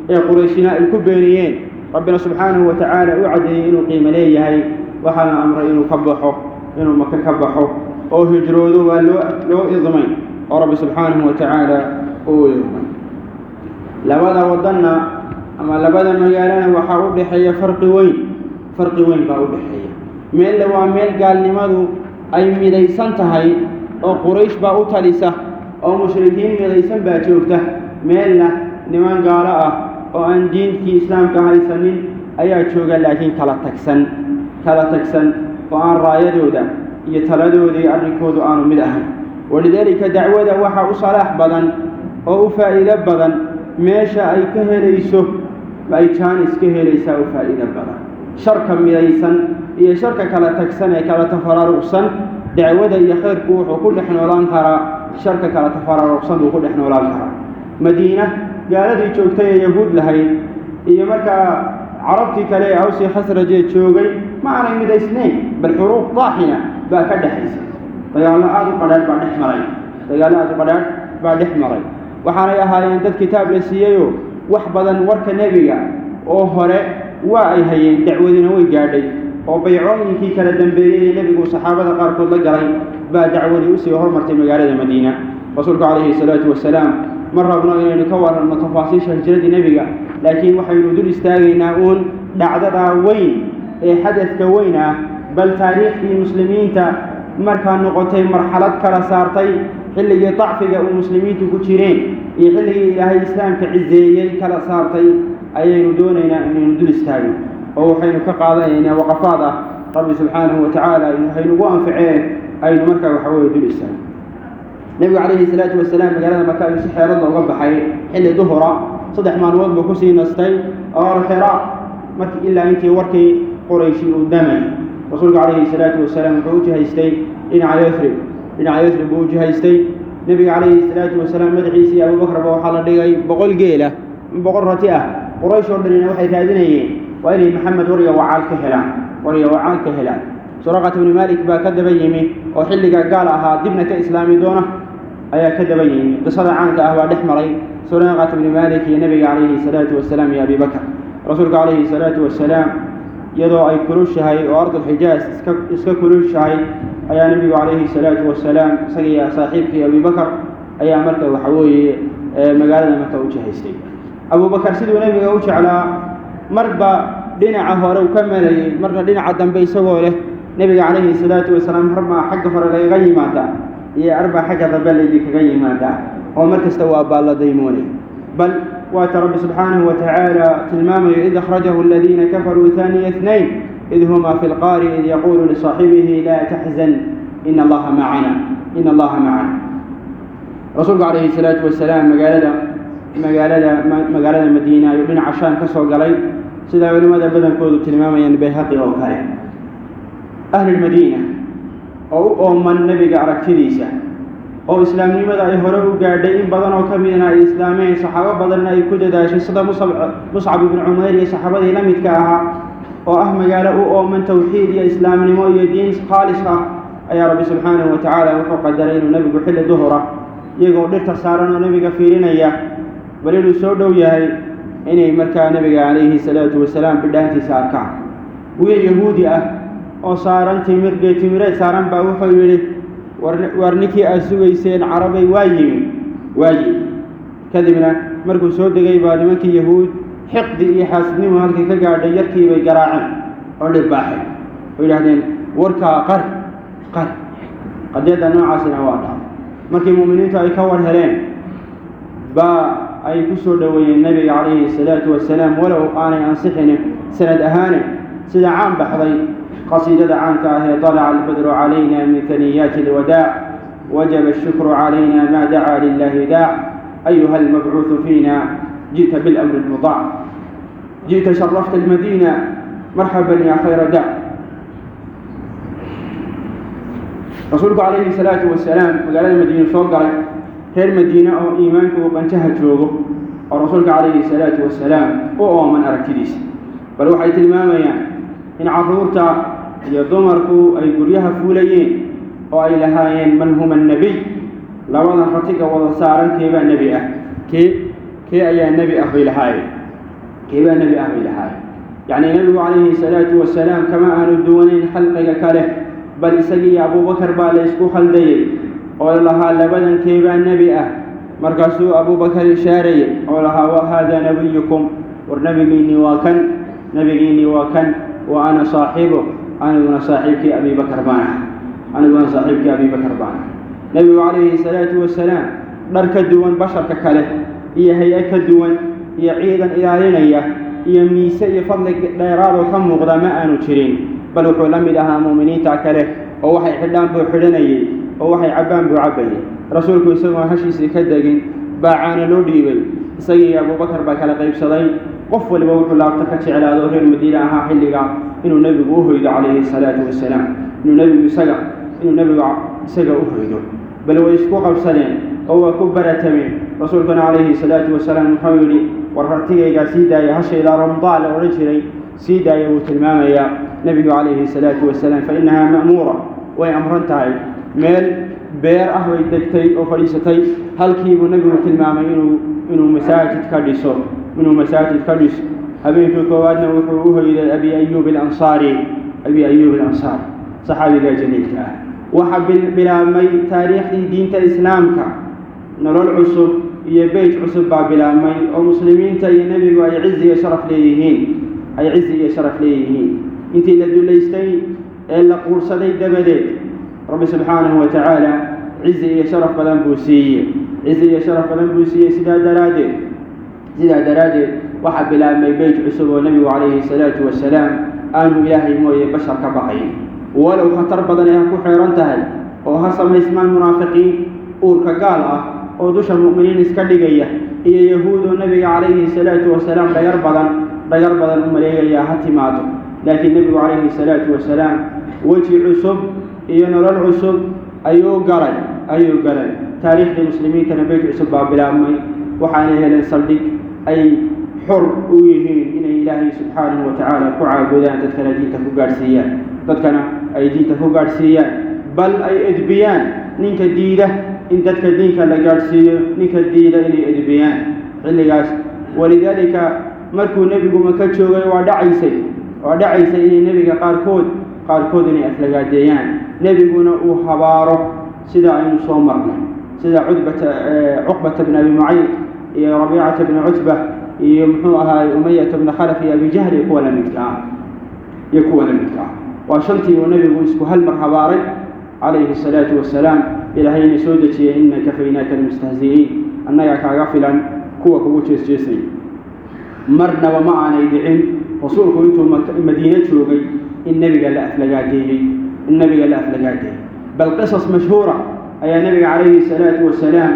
ee Qurayshina ay ku beeniyeen, Rabbina subxaanahu wa tacaala u caddeeyey inuu qiimo leeyahay, waxaa la amray inuu ka baxo, inuu Maka ka baxo oo hijroodo. Waa loo idmay oo Rabbi subxaanahu wa tacaala uu idmay. Labada waddanna ama labada magaalana waxaa u dhexeeya farqi weyn, farqi weyn baa u dhexeeya. Meella waa meel gaalnimadu ay midaysan tahay oo Quraysh baa u talisa oo mushrikiin midaysan baa joogta. Meelna niman gaalo ah oo aan diinkii Islaamka haysanin ayaa jooga, laakiin kala tagsan, kala tagsan oo aan raayadooda iyo taladooda iyo arrinkoodu aanu mid ahayn. Walidaalika dacwada waxaa u salaax badan oo u faa'iido badan meesha ay ka helayso, ay jaanis ka helaysaa u faa'iido badan. Sharka midaysan iyo sharka kala tagsan ee kala tafaraaruqsan, dacwada iyo khayrku wuxuu ku dhex noolaan karaa sharka kala tafaraaruqsan buu ku dhex noolaan karaa. Madiina gaaladii joogtay ee Yahuud lahayd iyo markaa Carabtii kale ee Awsi Khasrajee joogay ma aanay midaysnayn, bal xuruub daaxina baa ka dhexaysa, dagaallo aada u qadhaadh baa dhex maray, dagaallo aada u qadhaadh baa dhex maray. Waxaanay ahaayeen dad kitaab la siiyeyoo wax badan warka nebiga oo hore waa ay hayeen, dacwadina way gaadhay oo baycooyinkii kala dambeeyey ee nebigu saxaabada qaarkood la galay baa dacwadii usii hormartay magaalada Madiina. Rasuulku calayhi salaatu wasalaam, ma rabno inaynu ka waranno tafaasiisha hijradii nebiga, laakiin waxaynu dul istaagaynaa uun dhacdadaa weyn ee xadadka weyn ah, bal taariikhdii muslimiinta markaa noqotay marxalad kala saartay xilligii dacfiga uu muslimiintu ku jireen iyo xilligii Ilaahay Islaamka cizeeyey kala saartay ayaynu doonaynaa inaynu dul istaagno, oo waxaynu ka qaadanaynaa waqafaad ah. Rabbi subxaanahu wa tacaala haynugu anficee, aynu markaa waxa weeye dul istaagno. Nebigu calayhi salaatu wasalaam magaalada Maka ayuu si xeelad looga baxay xilli duhura. 3 maalmood buu kusii nastay qaaru Xiraa markii ilaa intii warkii Qurayshi uu damay. Rasuulku calayhi salaatu wasalaam wuxuu u jihaystay dhinaca Yathrib, dhinaca Yathrib buu u jihaystay. Nebiga calayhi salaatu wasalaam madaxiisii Abubakarba waxaa la dhigay 100 geela, 100 rati ah. Quraysh oo dhanina waxay raadinayeen waa inay Maxamed warya wacaal ka helaan, warya wacaal ka helaan. Suraqat ibni Malik baa ka daba yimi oo xilligaa gaal ahaa, dibna ka islaami doona ayaa ka daba yimi. Qisada caanka ah baa dhex maray Suraqat ibni Malik iyo nebiga calayhi salaatu wasalaam iyo Abi Bakr. Rasuulka calayhi salaatu wasalaam iyadoo ay kulushahay oo ardulxijaaz iska kulushahay ayaa nebigu calayhi salaatu wasalaam isagiiyo saaxiibkii Abibakar ayaa marka waxa weeye magaalada Maka u jihaystay. Abubakar siduu nebiga u jeclaa, marba dhinaca hore uu ka marayey, marna dhinaca dambe, isagoo leh nebiga calayhi salaatu wasalaam arbaa xagga hore lagaga yimaadaa iyo arbaa xagga dambe laydinkaga yimaadaa, oo mar kasta waa baalla daymoonay. Bal waata Rabbi subxaanahu wa tacaala tilmaamayo: "Id akhrajahu aladiina kafaruu ثaaniya اثnayn id huma fi lqaari id yaquulu lisaaxibihi laa taxzan ina Allaha macana, ina Allaha macana." Rasuulku calayhi salaatu wasalaam magaalada Madiina ayuu dhinaca Shaam ka soo galay, sida culimmada badankoodu tilmaamayaan, Bayhaqi oo kale. Ahlulmadiina oo u ooman nebiga aragtidiisa oo islaamnimada ay hore u gaadhay, in badan oo ka midna ay islaameen, saxaabo badanna ay ku dadaashay, sida Muscab ibnu Cumayr iyo saxaabadii la midka ahaa, oo ah magaalo u ooman towxiid iyo islaamnimo iyo diin khaalis ah, ayaa Rabbi subxaanahu wa tacaala wuxuu qadaray inuu nebigu xilli duhura, iyagoo dhirta saaran oo nebiga fiirinaya bal inuu soo dhow yahay, inay markaa nebiga calayhi salaatu wasalaam bidhaantiisa arkaan. Wiil Yahuudi ah oo saaran timir, geed timireed saaran, baa wuxuu yidhi: "War ninkii aad sugayseen, Carabay, waa yimi, waa yimi." Kadibna markuu soo degay baa nimankii Yahuud xiqdi iyo xaasidnimo halkii ka gaadhay yarkii bay garaaceen oo dhirbaaxeen oo yidhahdeen: "Warkaa qari, qari." Qadiyadda noocaasina waa dhacday. Markii mu'miniintu ay ka war heleen baa ay ku soo dhoweeyeen nebiga calayhi salaatu wasalaam, walow aanay ansixin sanad ahaane, sida caan baxday qasiidada caanka ah ee "طalaca albadru calayna min haniyaati alwadaac, wajaba ashukru calayna ma dacaa lilahi daac, ayuha almabcuuثu fiina ji'ta biاlamri اlmudaac, ji'ta sharafta almadiina, marxaban ya khayra daac." Rasuulku calayhi salaatu wasalaam magaalada Madiine soo galay, reer Madiine oo iimaanku uu qanjaha joogo oo rasuulka calayhi salaatu wasalaam u ooman aragtidiisa. Bal waxay tilmaamayaan in carruurta iyo dumarku ay guryaha fuulayeen oo ay lahaayeen: "Man huma annabiy?" Labadan ratiga wada saaran keebaa nebi ah? Kee ayaa nebi ah bay lahaayeen? Keebaa nebi ah bay lahaayeen? Yacni, nebigu calayhi salaatu wasalaam kama aanu duwanayn khalqiga kale, bal isagii iyo Abuubakar baa la isku khaldayey oo lahaa: "Labadan keebaa nebi ah?" Markaasuu Abuubakar ishaarayey oo lahaa: "Wa haadaa nabiyukum." War nebigiinnii waa kan, nebigiinnii waa kan. "Wa ana saaxibu." Aniguna saaxiibkii Abibakar baan ah, aniguna saaxiibkii Abibakar baan ah. Nebigu calayhi salaatu wasalaam dhar ka duwan basharka kale iyo hay-ad ka duwan iyo ciidan ilaalinaya iyo miise iyo fadli dheeraadoo ka muuqda ma aanu jirin, bal wuxuu la mid ahaa mu'miniinta kale oo waxay xidhaan buu xidhanayey oo waxay cabbaan buu cabbayey. Rasuulku isagoon hashiisii ka degin baa caana loo dhiibay. Isagii Abuubakar baa kala qaybsaday. Qof waliba wuxuu laabto ka jeclaado reer Madiine ahaa xilliga inuu nebigu u hoydo calayhi salaatu wasalaam, inuu nebigu isaga u hoydo. Bal way isku qabsadeen oo waa ku baratameen. Rasuulkuna calayhi salaatu wasalaam wuxuu yidhi: "War ratigaygaa sii daaya, hashaydaa Ramdaa la odhan jiray sii daaya." Wuu tilmaamayaa nebigu calayhi salaatu wasalaam: "Fa innahaa ma'muura." Way amran tahay. Meel beer ah bay degtay oo fadhiisatay. Halkiibuu nebigu tilmaamay inuu masaajid ka dhiso, inuu masaajid ka dhiso. Habeenkii koowaadna wuxuu u hoyday Abi Ayuub Alansaari, Abi Ayuub Alansaari, saxaabiga jaliilka ah. Waxaa bilaabmay taariikhdii diinta Islaamka. Nolol cusub iyo beyt cusub baa bilaabmay oo muslimiinta iyo nebigu ay cizi iyo sharaf leeyihiin, ay cizi iyo sharaf leeyihiin. Intii la dullaystay ee la quursaday dabadeed, Rabbi subxaanahu wa tacaala cizi iyo sharaf badan buu siiyey, cizi iyo sharaf badan buu siiyey. Sidaa daraaddeed waxaa bilaabmay beyt cusub oo nebigu calayhi salaatu wasalaam aanu Ilaahay mooye bashar ka baqayn, walow khatar badan ay ha ku xeeran tahay oo ha samaysmaan munaafiqiin uurka gaal ah oo dusha mu'miniin iska dhigaya iyo yahuud oo nebiga calayhi salaatu wasalaam dhagar badan, dhagar badan u maleegayaa ha timaado. Laakiin nebigu calayhi salaatu wasalaam weji cusub iyo nolol cusub ayuu galay, ayuu galay. Taariikhdii muslimiintana beyt cusub baa bilaabmay. Waxaanay heleen saldhig ay xor u yihiin inay Ilaahay subxaanahu wa tacaala ku caabudaan, dadkana diinta ku gaadhsiiyaan, dadkana ay diinta ku gaadhsiiyaan, bal ay edbiyaan ninka diida in dadka diinka la gaadhsiiyo, ninka diida inay edbiyaan xilligaas. Walidaalika, markuu nebigu Maka joogay, waa dhacaysay inay nebiga qaarkood inay aflagaadeeyaan, nebiguna uu habaaro, sida aynu soo marnay, sida Cudbata, Cuqbata bn Abi Mucayd iyo Rabiicata bni Cutba iyo muxuu ahaay Umayata bna Khalaf iyo Abi Jahl iyo kuwa lamidka ah, iyo kuwa la midka ah. Waa shantii uu nebigu isku hal mar habaaray calayhi asalaatu wasalaam. Ilaahayna soo dejiyey: "Ina kafaynaaka almustahzi'iin." Annagaa kaaga filan kuwa kugu jeesjeesay. Marnaba ma aanay dhicin rasuulku intuu Madiine joogay in nebiga la aflagaadeeyey, in nebiga la aflagaadeeyey. Bal qisas mashhuura ayaa nebiga calayhi salaatu wasalaam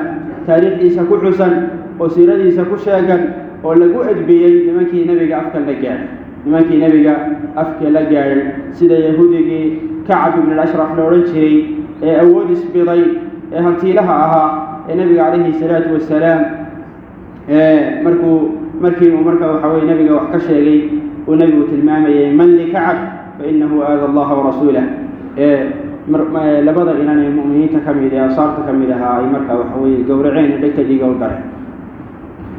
taariikhdiisa ku xusan oo siiradiisa ku sheegan oo lagu edbiyey nimankii nebiga afka la gaadhay, nimankii nebiga afka la gaadhay, sida yahuudigii Kacab ibn Alashraf la odhan jiray ee awood isbiday ee hantiilaha ahaa ee nebiga calayhi salaatu wasalaam markii uu marka waxa weye nebiga wax ka sheegay, uu nebigu tilmaamayay: "Man likacab fa inahu aada Allaha warasuulah." Ee labada inan ee mu'miniinta ka mid ee ansaarta ka mid ahaa ay marka waxa weye gowraceen, dhegta dhiiga u dareen.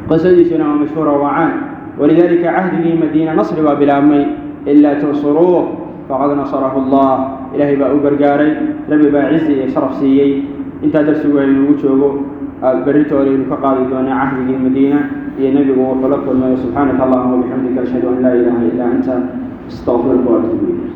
Qisadiisuna waa mashhuura, waa caan. Walidaalika, cahdigii Madiina nasri baa bilaabmay. "Ilaa tansuruuh faqad nasarahu Allah." Ilaahay baa u gargaaray, Rabbi baa cizi iyo sharaf siiyey. Intaa darsigu aynugu joogo, berrito aynu ka qaadi doonaa cahdigii Madiina iyo nebigu wuxuu la kulmay. Subxaanaka Allahuma wabixamdika, ashhadu an laa ilaaha illaa anta, astaqfiruka waatuubu ilayk.